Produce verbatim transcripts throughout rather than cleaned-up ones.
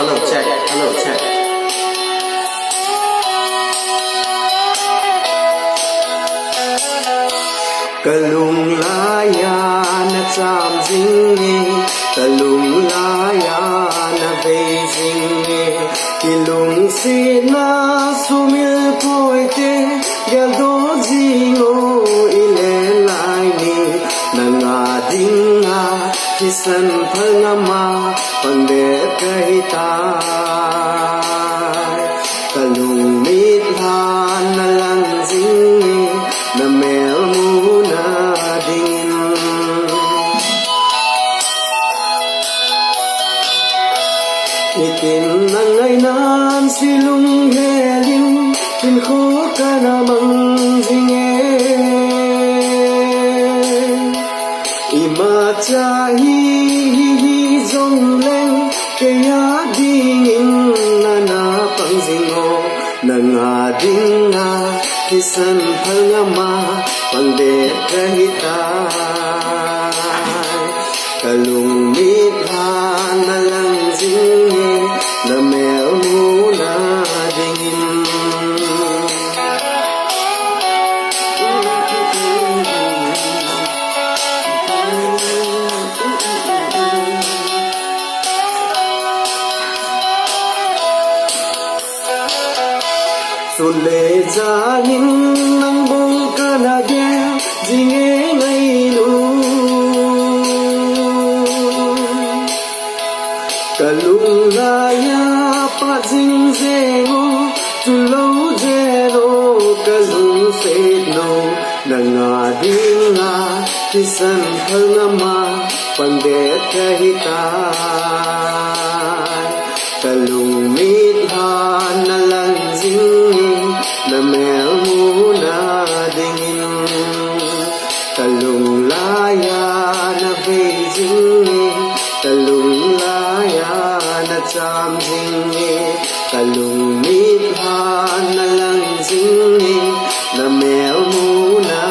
Hello, check. Hello, check. Kalung laiya nacham jing e, kalung laiya navei jing e. Kilungsetna sumil poite, geldoh jing o, ilen lai ni. Nanga dinga kisan phal ngama pang det kahitai. Kalungmit lhan nalang jing e, namel muna dingin. Itin nang ngainan silung helin, tin kho kana mang jing e. Imacha hi hi hi jongleng, keiya dingin nana pang jing o. Nanga dinga kisan phal ngama pang det kahitai. Kalungmit lhan nalang jing e, namel muna dingin. Sun le jan in nang bou kana gel jing e ngailu. Kalung laiya pat jing jeng o, chulou jeng o, kalungset nu. Nanga dinga kisan phal ngama pang det kahitai. Kalungmit lhan nalang jing e, namel muna dingin. Kalung laiya navei jing e, kalung laiya nacham jing e. Kalungmit lhan nalang jing e, namel muna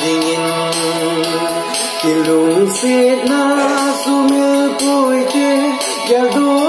dingin. Kilungsetna sumil poite, geldoh